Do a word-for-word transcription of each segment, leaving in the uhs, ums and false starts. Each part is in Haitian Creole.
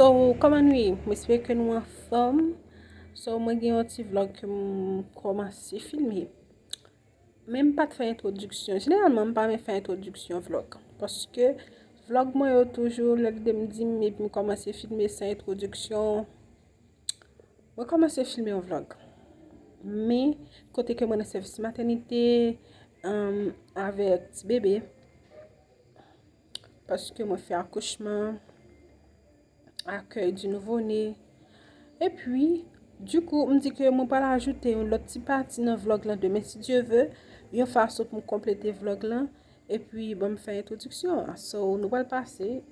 Oh, kòman nou ye? M espere ke nou anfòm. So, mwen gen yon ti vlog ke m kòmanse filme. Men m pa t fè entwodiksyon. Jeneralman, m pa renmen fè entwodiksyon vlog. Paske vlog mwen yo toujou, lè lide m di m, epi m kòmanse filme san entwodiksyon. Mwen kòmanse filme yon vlog. Men, kote ke mwen nan sèvis matènite, um, avèk ti bebe. Paske mwen fè akouchman, accueil du nouveau-né. Epi, dikou, m di ke mwen pral ajoute yon lòt ti pati nan vlog lan demen, si Dye ve, yon fason pou m konplete vlog lan. Epi, ban m fè entwodiksyon an. So, nou pral pase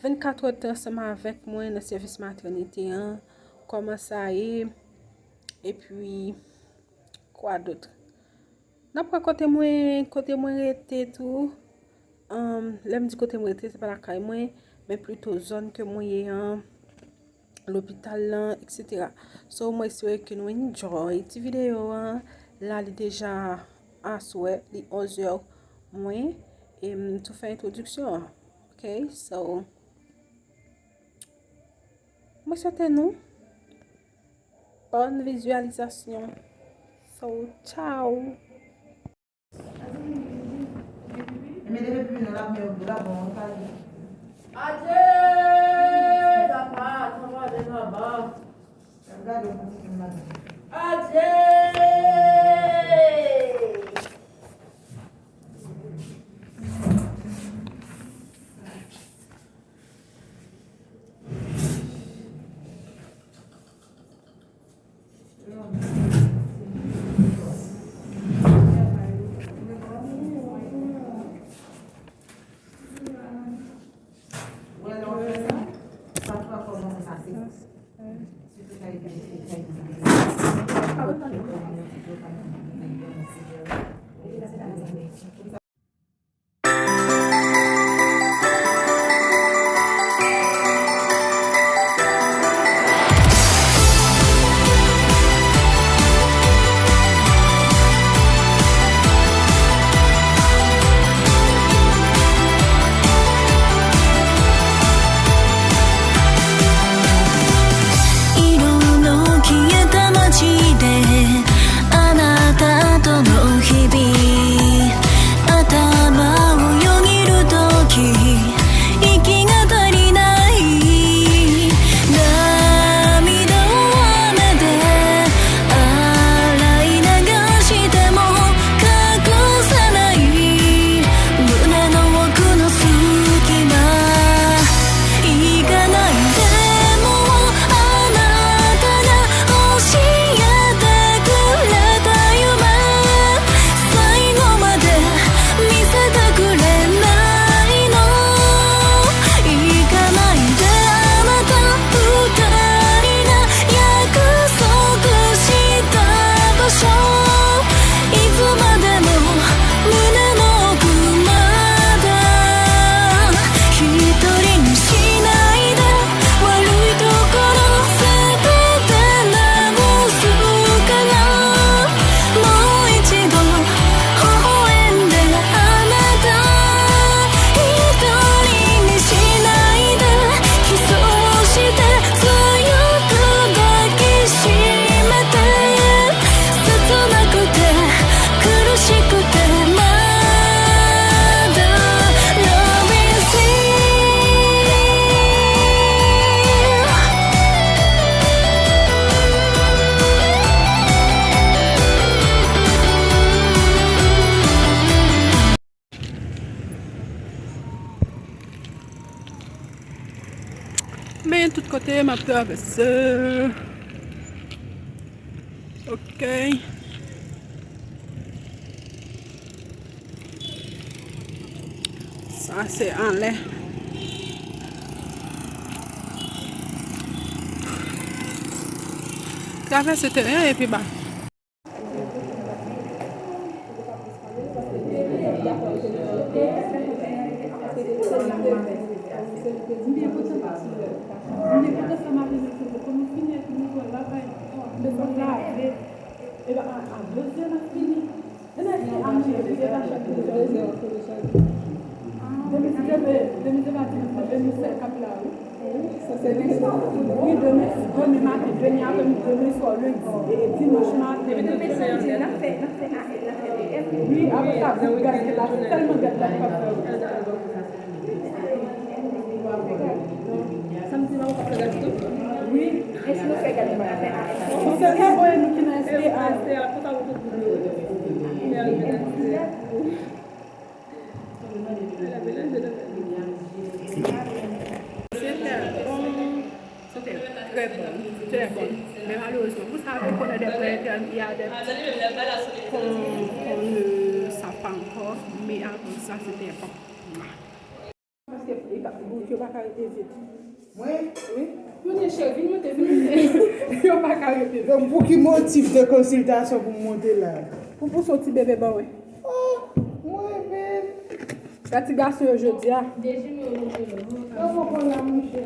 vennkat èdtan ansanm avèk mwen nan sèvis matènite an. Kòman sa ye? Epi, kwa dòt? N ap wè kote mwen, kote mwen rete tou. Anm, lè m di kote mwen rete, se pa lakay mwen, men plito zòn ke mwen ye an, lopital lan, etsetera. So, mwen espere ke nou enjoy ti videyo an. La, li deja aswè, li onz è mwen, e m tou fè entwodiksyon an. Ok, so, mwen swete nou bòn vizyalizasyon. So, tchao! Adye! Papa, travay de laba. Adye! Men tout kote m ap travèse. Ok. Sa se anlè. Travèse teren an epi ba. Wi, demen, demen maten, demen aprèmidi, demen swa, lendi, e dimanch maten. Wi, apre sa, bout gaz ke la, sèlman gad la k ap fè. Samdi la, ou pa fè gad tou? Wi. Ou se ka voye nou ki nan S T A. S T A, pou sa ou tout bout yo. C'était très bon, très bon. Mais malheureusement, vous savez qu'on a des problèmes, il y a des petits qu'on qu'on ne sait pas encore, mais avant ça, c'était bon. Paske yo pa ka rete vit. Mwen? Wi. Monte, cheri, vin monte, vin monte. Yo pa ka rete vit. Donk, pou ki motif de konsiltasyon pou m monte la? Pou pouse yon ti bebe ban mwen. Oh, mwen menm. Gad ti gason yo jodi a. Yo poko la, monchè.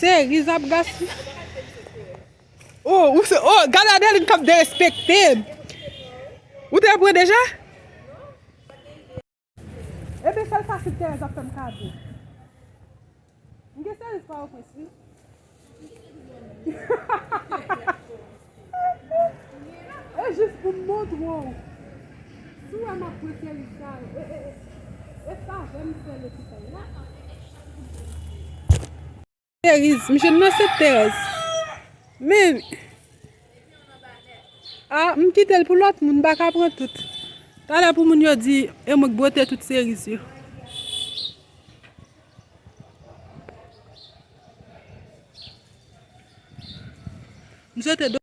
Seriz ap gas. Oh, ou se, oh, gad Adeline k ap derespekte m. Ou te pran deja? Ebyen, sèl sa Sid Terèz ap fè m kado. M gen Seriz Pòtoprens, wi. E jis pou m montre w. Si w wè m ap pran Seriz sa, e, e, e, e sa avè m fè lopital la. Seriz, m jwenn nan Sid Terèz. Men, a, m kite l pou lòt moun, m pa ka pran tout. Talè pou moun yo di, e mwen k bwote tout seriz yo. M swete do-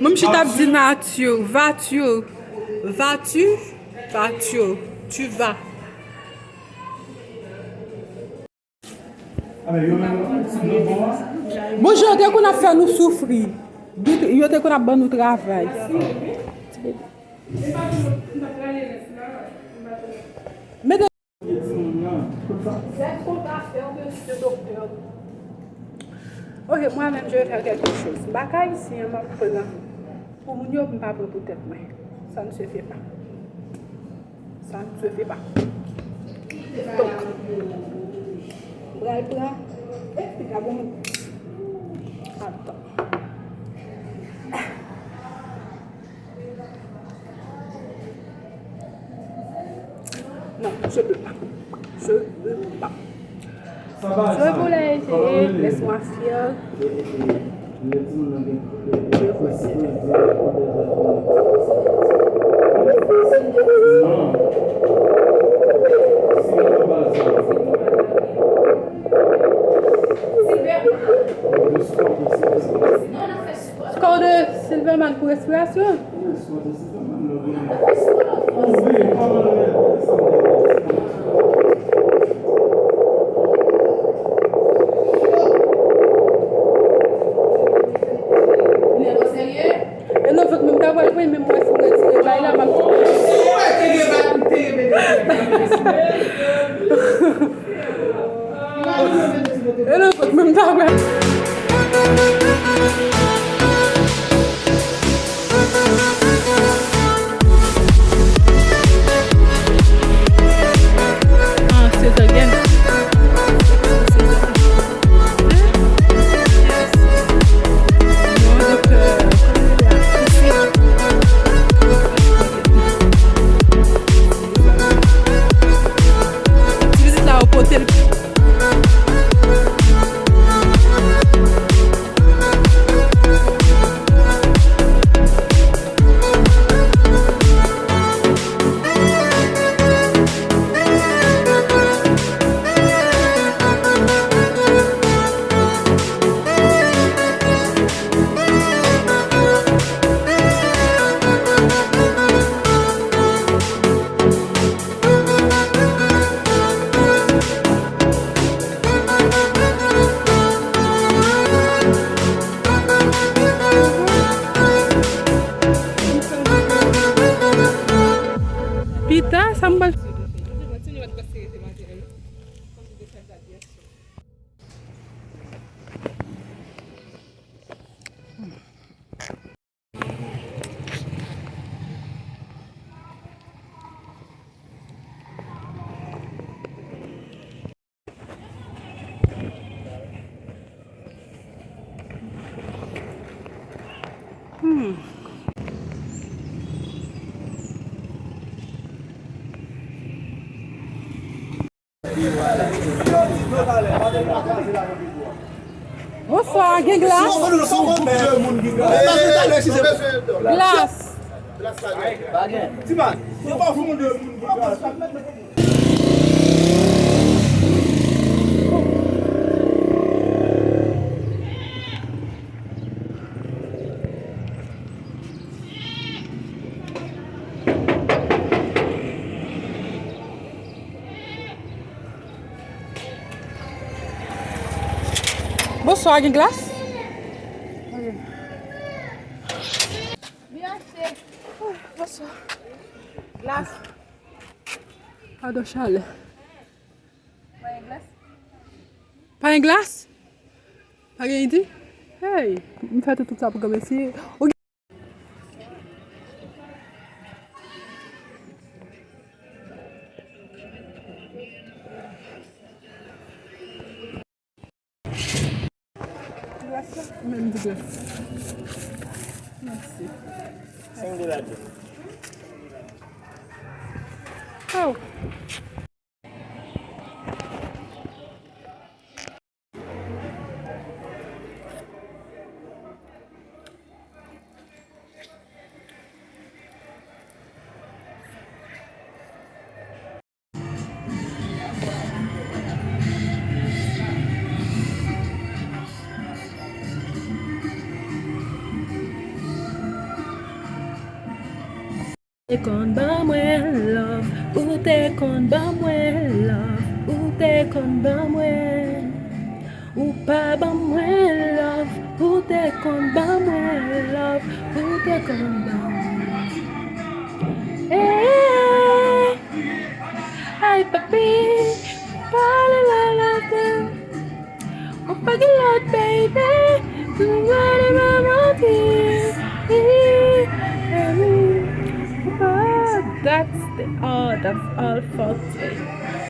Mwen, m chita ap di nature, vas-tu, vas-tu, vas-tu, tu vas. Bonjou, yo te konn ap fè nou soufri. Yo te konn ap ban nou travay. Mete Ok, moi-même, je vais faire quelque chose. M pa ka isi an, m ap pran pou moun yo, m pa pran pou tèt mwen. Ça ne se fait pas. Ça ne se fait pas. Donk, m pral pran. Epi, gade yon. Atann. Non, je peux pas. Je peux pas. Je voulais essayer, laisse-moi faire. Score de Silverman pou respirasyon. E nan vant mwen, m ta pral pran, men m wè si m retire bay la, m ap. E nan vant mwen, m ta pral. Ah, sezaryen. Bon, donk, euh, kounye a, isi. Bonswa, gen glas? Glas. Bonswa, gen glas? Bonswa. Glas. Padon, chalè. Pa gen glas? Pa gen ide? Hey, m fè tout, tout sa pou granmesi. Menm di glas. Mèsi. Senk dola de. Oh. Te konn ban mwen love, ou te konn ban mwen love, ou te konn ban mwen. Ou pa ban mwen love, ou te konn ban mwen love, ou te konn ban mwen. Eh, ay papi, pale la la de. Ou pa gen lòt, baby. Ou gade mwen manti. Oh, that's the, oh, that's all for today.